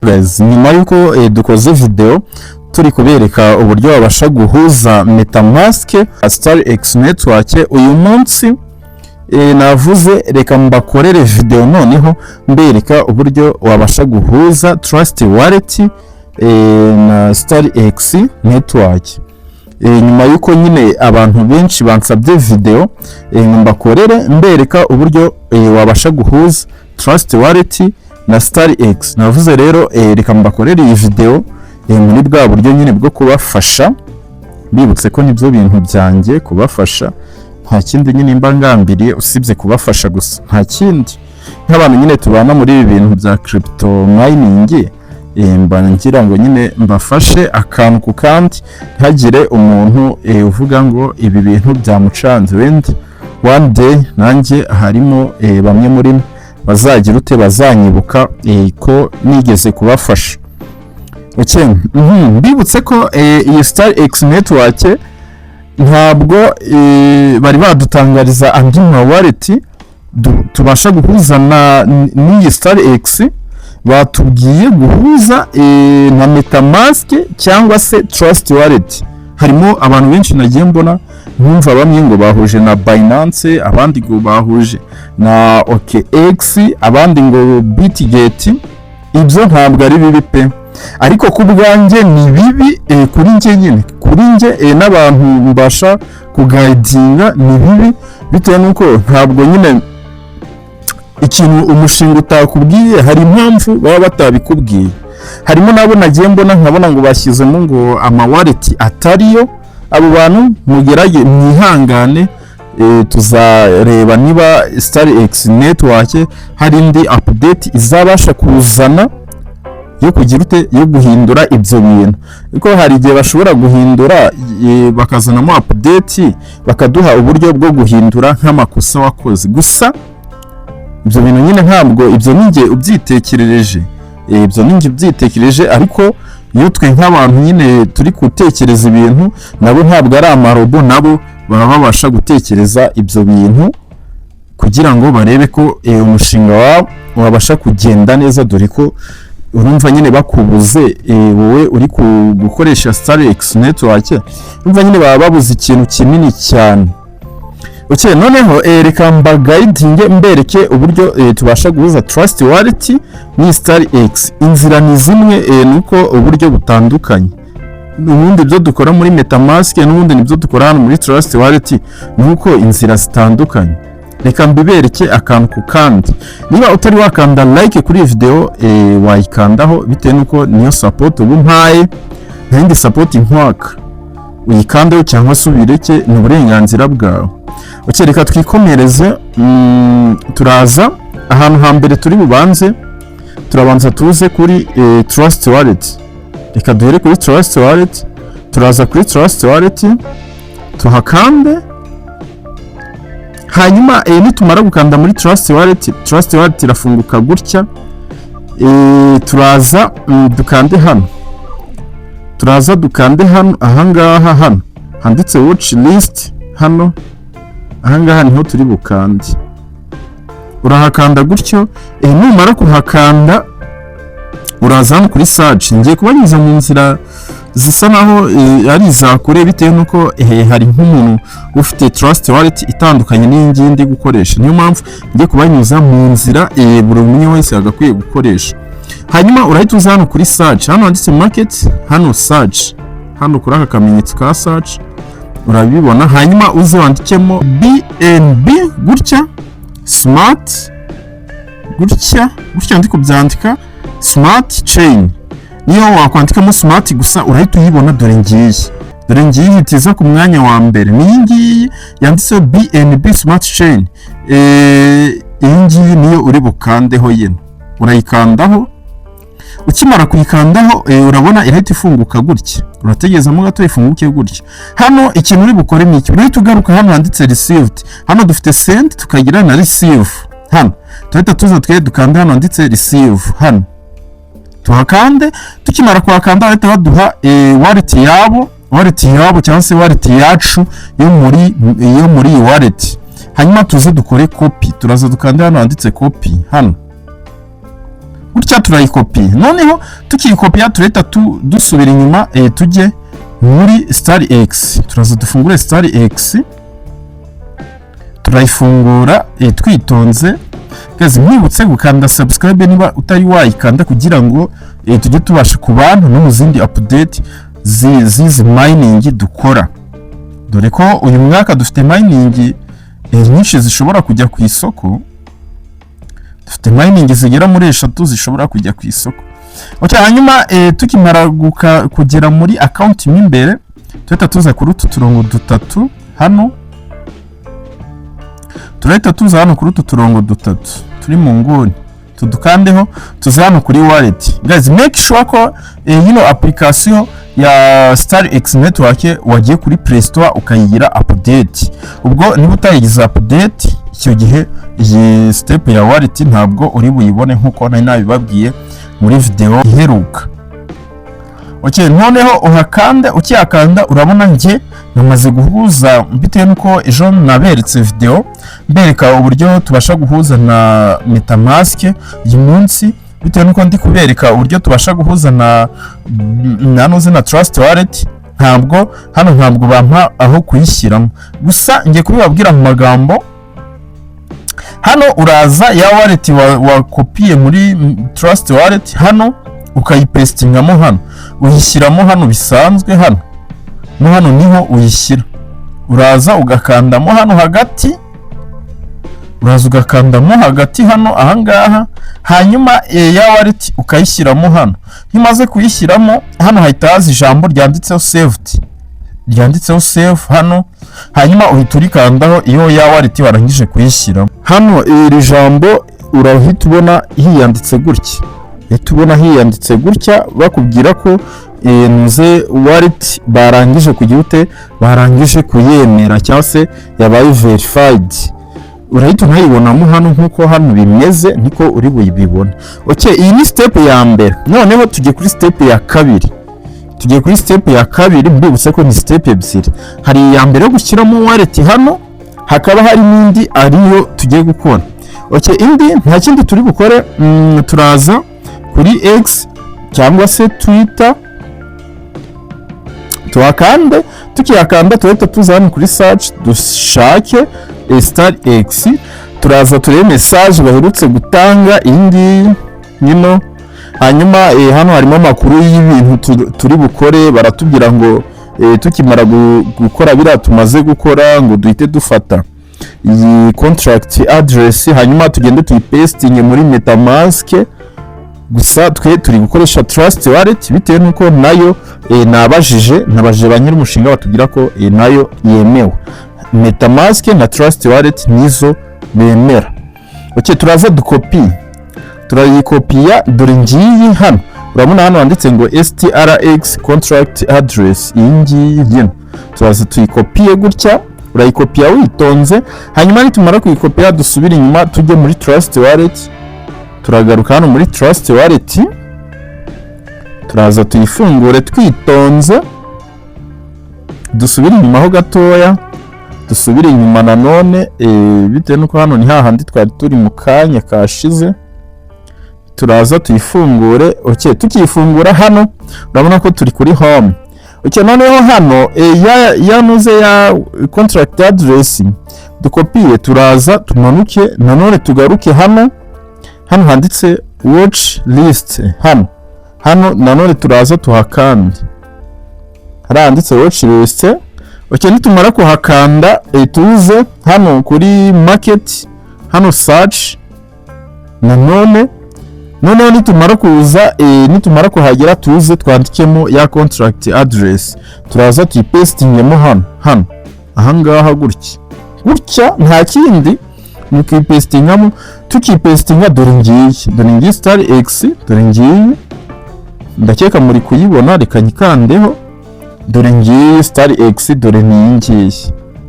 Guys, nyuma y'uko dukoze video turi kubereka uburyo wabasha guhuza MetaMask StarX Network, uyu munsi navuze reka mbakorere video noneho mbereka uburyo wabasha guhuza Trust Wallet na StarX Network. Nyuma y'uko nyine abantu benshi bansabye video ngo mbakorere mbereka uburyo wabasha guhuza Trust Wallet na StarX, navuze rero reka mbakorere iyi video muri bwa buryo nyine bwo kubafasha. Bibutse ko nibyo bintu byanjye, kubafasha, nta kindi nyine mba ngambiriye usibye kubafasha gusa, nta kindi. Nk'abantu nyine tubana muri ibi bintu bya crypto mining, mba ngira ngo nyine mbafashe akantu ku kandi, ntihagire umuntu uvuga ngo ibi bintu byamucanze. Wenda one day nanjye harimo bamwe muri mwe bazagira ute, bazanyibuka ko nigeze kubafasha. Okay. Mbibutse ko iyi StarX Network ntabwo bari badutangariza andi ma wallet tubasha guhuza na n'iyi StarX. Batubwiye guhuza na MetaMask cyangwa se Trust Wallet. Harimo abantu benshi nagiye mbona, nkumva bamwe ngo bahuje na Binance, abandi ngo bahuje na OKX, abandi ngo Bitget. Ibyo ntabwo ari bibi pe, ariko ku bwanjye ni bibi. Kuri njye nyine, kuri njye n'abantu mbasha kuguidinga, ni bibi bitewe n'uko ntabwo nyine ikintu umushinga utakubwiye, hari impamvu baba batabikubwiye. Harimo n'abo nagiye mbona, nkabona ngo bashyizemo ngo amawallet atariyo. Abo bantu mugerage mwihangane, tuzareba niba StarX Network hari indi update izabasha kuzana yo kugira ute, yo guhindura ibyo bintu, kuko hari igihe bashobora guhindura, bakazanamo update, bakaduha uburyo bwo guhindura nk'amakosa wakoze gusa. Ibyo bintu nyine ntabwo, ibyo ni njye ubyitekerereje, ibyo ni njye ubyitekereje, ariko iyo twe nk'abantu nyine turi gutekereza ibintu, nabo ntabwo ari amarobo, nabo baba babasha gutekereza ibyo bintu kugira ngo barebe ko umushinga wabo wabasha kugenda neza, dore ko urumva nyine bakubuze, wowe uri gukoresha StarX Network, urumva nyine baba babuze ikintu kinini cyane. Okay, noneho reka mbaguidinge mbereke uburyo tubasha guhuza Trust Wallet ni StarX. Inzira ni zimwe, nuko uburyo butandukanye. Ubundi ibyo dukora muri MetaMask n'ubundi nibyo dukora hano muri Trust Wallet, nuko inzira zitandukanye. Reka mbibereke akantu ku kandi. Niba utari wakanda like kuri iyi video, wayikandaho, bitewe nuko niyo support ubu mpaye, nta yindi support nkwaka. Uyikandeho cyangwa se ubireke, ni uburenganzira bwawe. Okay, reka twikomereze. Turaza ahantu hambere turi bubanze, turabanza tuze kuri Trust Wallet. Reka duhere kuri Trust Wallet. Turaza kuri Trust Wallet tuhakande. Hanyuma nitumara gukanda muri Trust Wallet, Trust Wallet irafunguka gutya. Turaza dukande hano, turaza dukande hano, ahangaha hano handitse watch list. Hano ahangaha niho turi bukande. Urahakanda gutyo. Numara kuhakanda, uraza hano kuri search. Ngiye kubanyuza mu nzira zisa naho ari iza kure, bitewe n'uko hari nk'umuntu ufite Trust Wallet itandukanye n'iyi ngiyi ndi gukoresha. Niyo mpamvu ngiye kubanyuza mu nzira buri umwe wese yagakwiye gukoresha. Hanyuma urahita uza hano kuri search, hano handitse market, hano search, hano kuri aka kamenyetso ka search urabibona. Hanyuma uze wandikemo BNB gutya, smart gutya gutya, ndi kubyandika, Smart Chain. Niyo wakwandikamo smart gusa urahita uyibona. Dore ngiyi, dore ngiyi ihita iza ku mwanya wa mbere, ni iyi ngiyi yanditseho BNB Smart Chain. Iyi ngiyi niyo uri bukandeho yino. Urayikandaho. Ukimara kuyikandaho, urabona irahita ifunguka gutya. Urategerezamo gato ifunguke gutya. Hano ikintu uri bukore ni iki? Urahita ugaruka hano handitse received. Hano dufite send, tukagira na receive. Hano turahita tuza twe dukanda hano handitse receive, hano tuhakande. Tukimara kuhakanda, bahita baduha wallet yabo, wallet yabo cyangwa se wallet yacu yo muri iyi wallet. Hanyuma tuze dukore copy. Turaza dukande hano handitse copy, hano Gutya turayikopiye. Noneho tukiyikopiya, turahita dusubira inyuma, tujye muri Star X. Turaza dufungure Star X, turayifungura twitonze. Guys, mwibutse gukanda subscribe niba utari wayikanda, kugira ngo tujye tubasha kubana no mu zindi update z'izi mining dukora, dore ko uyu mwaka dufite mining nyinshi zishobora kujya ku isoko. Dufite mining zigera muri eshatu zishobora kujya ku isoko. Okay, hanyuma tukimara kugera muri account mo imbere, tuhita tuza kuri utu turongo dutatu hano. Turahita tuza hano kuri utu turongo dutatu turi mu nguni, tudukandeho, tuze hano kuri wallet. Guys, make sure ko yino application ya Star X Network wagiye kuri Play Store ukayigira update. Ubwo niba utayigize update, icyo gihe iyi step ya wallet ntabwo uri buyibone, nkuko nari nabibabwiye muri video iheruka. Okay, noneho uhakande. Ukihakanda, urabona njye namaze guhuza, bitewe nuko ejo naberetse video mbereka uburyo tubasha guhuza na MetaMask. Uyu munsi, bitewe nuko ndi kubereka uburyo tubasha guhuza na nuze na Trust Wallet, ntabwo hano ntabwo bampa aho kuyishyiramo. Gusa ngiye kubibabwira mu magambo. Hano uraza ya wallet wakopiye muri Trust Wallet hano, ukayipastingamo hano, uyishyiramo hano bisanzwe. Hano no hano niho uyishyira. Uraza ugakandamo hano hagati, uraza ugakandamo hagati hano ahangaha, hanyuma ya wallet ukayishyiramo hano. Iyo umaze kuyishyiramo hano, hahita haza ijambo ryanditseho saved, ryanditseho save hano, hanyuma uhita urikandaho iyo ya wallet warangije kuyishyiramo hano. Iri jambo urahita ubona hiyanditse gutya, uhita ubona hiyanditse gutya, bakubwira ko nuze wallet barangije kugira ute? Barangije kuyemera cyangwa se yabaye verified. Urahita unayibonamo hano nk'uko hano bimeze, niko uri buyibibone. Okay, iyi ni step ya mbere. Noneho tugiye kuri step ya kabiri, tugiye kuri step ya kabiri. Mbibutse ko ni step ebyiri: hari iya mbere yo gushyiramo wallet hano, hakaba hari n'indi ariyo tugiye gukora. Okay, indi nta kindi turi bukore, turaza kuri X cyangwa se Twitter, tuhakande. Tukihakanda, turahita tuza hano kuri search, dushake Star X. Turaza turebe message baherutse gutanga, iyi ngiyi nyino. Hanyuma hano harimo amakuru y'ibintu turi bukore. Baratubwira ngo tukimara gukora biriya tumaze gukora, ngo duhite dufata iyi contract address, hanyuma tugende tuyipastinge muri MetaMask. Gusa twe turi gukoresha Trust Wallet, bitewe n'uko nayo nabajije ba nyir'umushinga, batubwira ko nayo yemewe. MetaMask na Trust Wallet nizo bemera. Okay, turaza dukopi, turayikopiya. Dore ngiyi hano, urabona hano handitse ngo STRX contract address, iyi ngiyi nyine turaza tuyikopiye gutya. Urayikopiya witonze. Hanyuma nitumara kuyikopiya, dusubire inyuma, tujye muri Trust Wallet. Turagaruka hano muri Trust Wallet, turaza tuyifungure twitonze, dusubire inyuma ho gatoya, dusubire inyuma nanone, bitewe n'uko hano ni hahandi twari turi mu kanya kashize. Turaza tuyifungure. Okay, tukiyifungura hano, urabona ko turi kuri home. Okay, noneho hano ya yanuze ya contract address dukopiye, turaza tumanuke nanone, tugaruke hano, hano handitse watch list. Hano nanone turaza tuhakande, hari handitse watch list. Okay, nitumara kuhakanda, tuze hano kuri market, hano search nanone. Noneho nitumara kuza, nitumara kuhagera, tuze twandikemo ya contract address. Turaza tuyipastingemo hano ahangaha gutya gutya, nta kindi, ni ukuyipastingamo. Tukipastinga, dore ngiyi, dore ngiyi Star X, dore ngiyi, ndakeka muri kuyibona. Reka nyikandeho. Dore ngiyi Star X, dore ni iyi ngiyi,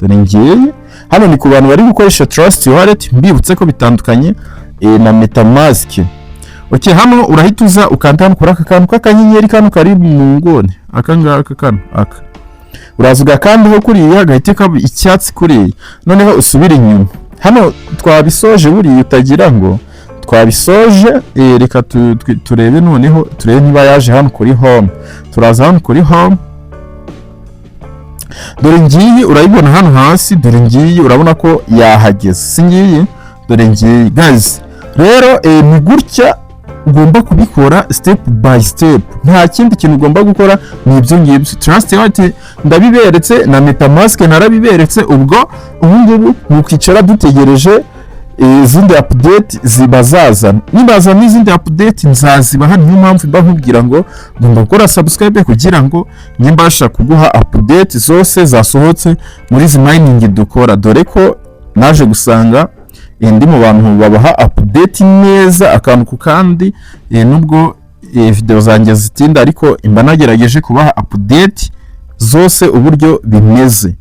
dore ngiyi hano. Ni ku bantu bari gukoresha Trust Wallet, mbibutse ko bitandukanye na MetaMask. Okay, hano urahita uza ukanda hano kuri aka kantu k'akanyenyeri kano kari mu nguni, aka ngaka kano aka. Uraza ugakandaho kuriya, gahita kaba icyatsi kuriya. Noneho usubire inyuma. Hano twabisoje buriya, utagira ngo. Twabisoje. Reka turebe noneho, turebe niba yaje hano kuri home. Turaza hano kuri home, dore ngiyi, urayibona hano hasi, dore ngiyi, urabona ko yahageze, si ngiyi? Dore ngiyi, guys. Rero ni gutya ugomba kubikora, step by step. Nta kindi kintu ugomba gukora, ni ibyo ngibyo. Trust Wallet ndabiberetse, na MetaMask narabiberetse. Ubwo ubu ngubu ni ukwicara dutegereje izindi update zibazazana. Nibaza n'izindi update nzazibaha. Niyo mpamvu mba nkubwira ngo ugomba gukora subscribe kugira ngo njye mbasha kuguha update zose zasohotse muri izi mining dukora, dore ko naje gusanga ndi mu bantu babaha update neza, akantu ku kandi. Nubwo video zanjye zitinda, ariko mba nagerageje kubaha update zose uburyo bimeze.